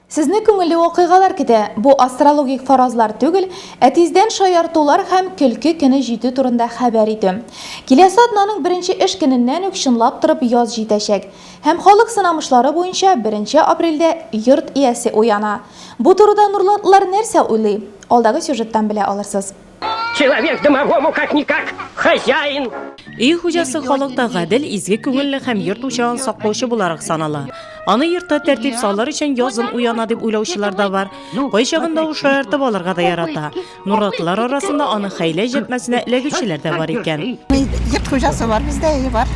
Сезне күңелле вакыйгалар көтә. Бу астрологик фаразлар түгел, ә тиздән шаяртулар һәм көлке көне җитү турында хәбәр итү. Киләсе атнаның беренче эш көненнән үк чынлап торып яз җитәчәк. Һәм халык сынамышлары буенча беренче апрельдә йорт иясе уяна. Бу турыда нурлатлылар нәрсә уйлый? Алдагы сюжеттан белә алырсыз. Человек домовому как-никак хозяин. Өй хуҗасы халыкта гадел, изге күңелле һәм йорт учагын саклаучы буларак санала. Аны йортта тәртип салыр өчен язын уяна дип уйлаучылар да бар. Кайчагында ул шаяртып алырга да ярата. Нурлатлылар арасында аны хәйлә җәтмәсенә эләгүчеләр дә бар икән. Йорт хуҗасы бар бездә, өе бар.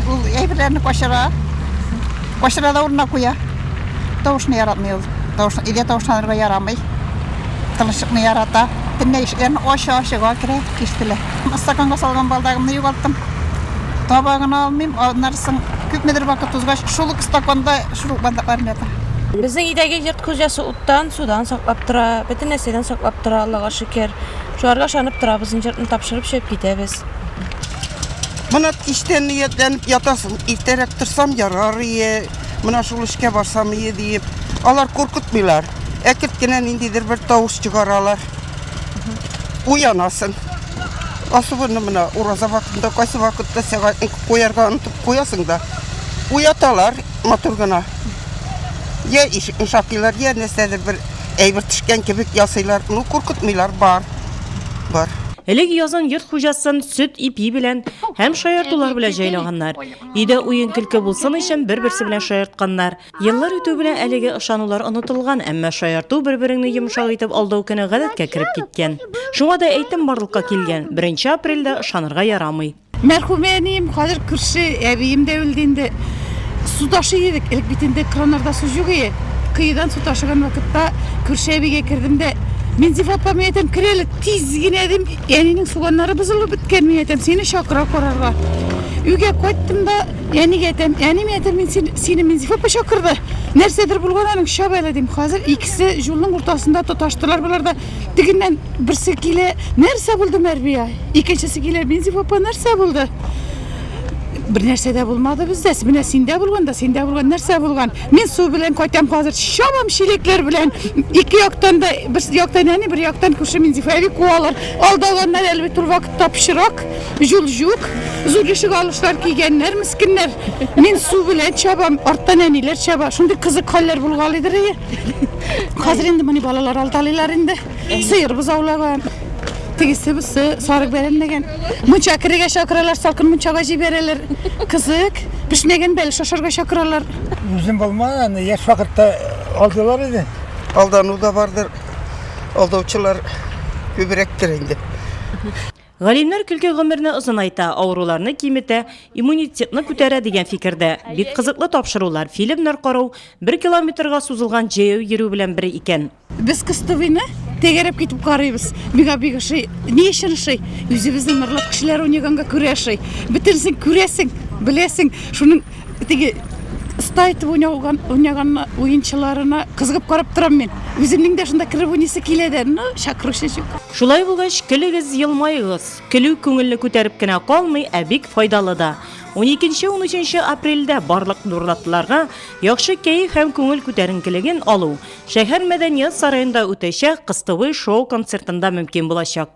Ул әйберләрне качыра. Качыра да урынына куя. Тавышны яратмый ул. Тавыш, өйдә тавышланырга ярамый. Тынычлыкны ярата. Төнлә ишекләрне ача, чыга, керә, ишетелә. Стаканга салган балдагымны югалттым. Таба гына алмыйм. Аннары соң күпмедер вакыт узгач, шул ук стаканда шул ук балдакларым ята. Безнең өйдәге йорт хуҗасы уттан, судан саклап тора, бөтен нәрсәдән саклап тора, Аллага шөкер. Шуларга ышанып торабыз, инде йортны тапшырып чыгып китәбез. Менә кичтән ниятләнеп ятасың, иртәрәк торсам ярар ие, менә шул эшкә барсам ие диеп. Алар куркытмыйлар. Әкерт кенә ниндидер бер тавыш чыгаралар. Уянасың. Особенно менә ураза вакытында, кайсы вакытта сәгатьне куярга онытып куясың да, уяталар матур гына. Я ишекне шакыйлар, я нәрсәдер бер әйбер төшкән кебек ясыйлар. Ну, куркытмыйлар, бар. Бар. Элек язын йорт хуҗасын сөт, ипи белән һәм шаяртулар белән җайлаганнар. Өйдә уен-көлке булсын өчен бер-берсе белән шаяртканнар. Еллар үтү белән әлеге ышанулар онытылган, әмма шаярту бер-береңне йомшак итеп алдау көне гадәткә кереп киткән. Шуңа да әйтем барлыкка килгән, беренче апрельдә ышанырга ярамый. Мәрхүмә әнием, хәзер күрше әбием дә үлде инде. Су ташый идек, элек бит инде краннарда су юк иде. Коедан су ташыган вакытта күрше әбигә кердем дә, Минзифа апа, мин әйтәм, кер әле, тиз генә дим, әнинең суганнары бозылып беткән, мин әйтәм, сине чакыра карарга. Өйгә кайттым да, Әнигә әйтәм, әни, мин әйтәм, мин сине, сине Минзифа апа чакырды. Нәрсәдер булган аның, чап әле дим. Хәзер икесе юлның уртасында тоташтылар болар да. Тегеннән берсе килә, нәрсә булды, Мәрбия? Икенчесе килә, Минзифа апа, нәрсә булды? Бер нәрсә дә булмады бездә. Менә синдә булган да, синдә булган, нәрсә булган? Мин су белән кайтам хәзер, чабам чиләкләр белән. Ике яктан да, бер яктан әни, бер яктан күрше Минзифа әби куалар. Алдаганнар әле бит ул вакытта пычрак. Җул җук, зур ишек алышлар кигәннәр, мескеннәр. Мин су белән чабам, арттан әниләр чаба. Шундый кызык хәлләр булгалыйдыр ие. Хәзер инде моны балалар алдалыйлар инде. Сыер бозаулаган. Тегесе бусы сарык бәрәнләгән. Мунча керергә чакыралар, салкын мунчага җибәрәләр. Кызык, пешмәгән бәлеш ашарга чакыралар. Үзем булмаган, яшь вакытта алдылар иде. Алдану да бардыр. Алдаучылар күбрәктер инде. Галимнәр көлке гомерне озынайта, авыруларны киметә, иммунитетны күтәрә дигән фикердә. Бик кызыклы тапшырулар, фильмнар карау бер километрга сузылган җәяү йөрү белән бер икән. Без кыстыбыйны тәгәрәп китеп карыйбыз. Миңа бик ошый. Ни өчен ошый? Үзебезнең Норлат кешеләре уйнаганга күрә ошый. Бөтенесен күрәсең, беләсең. Шуның теге оста итеп уйнаган, уйнаган уенчыларына кызыгып карап торам мин. Үземнең дә шунда кереп уйныйсы килә дә, но чакыручы юк. Шулай булгач, көлегез, елмаегыз. Көлү күңелне күтәреп кенә калмый, ә бик файдалы да. Уникенче-унөченче апрельдә барлык нурлатлыларга яхшы кәеф һәм күңел күтәренкелеген алу Шәһәр мәдәният сараенда үтәчәк Кыстыбый шоу-концертында мөмкин булачак.